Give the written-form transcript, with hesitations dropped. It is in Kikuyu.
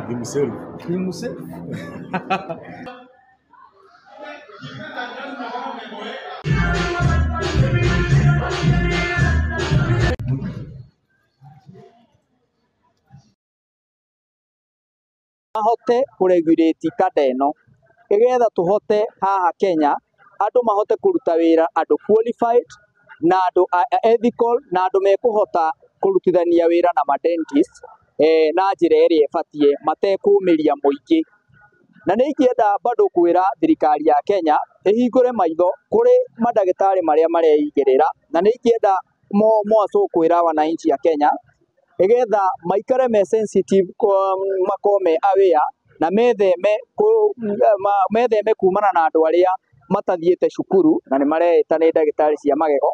Himself. Himself. Mahote kũ regulate kada ĩno ĩgetha tũhote haha Kenya andũ mahote kũruta wĩra, andũ qualified na andũ ethical na andũ mekũhota kũrutithania wĩra na ma dentist na njĩra ĩrĩa ĩbatiĩ matekũmĩria mũingĩ. Na nĩ ingĩenda bado kwĩra thirikari ya Kenya ĩhingũre maitho kũrĩ mandagĩtarĩ marĩa mareigĩrĩra, na nĩ ingĩenda more so kwĩra wananchi a Kenya nĩgetha maikare me sensitive, makorwo me aware na metheme kumana na andũ arĩa matathiĩte cukuru na nĩ mareĩta nĩ ndagĩtarĩ cia magego.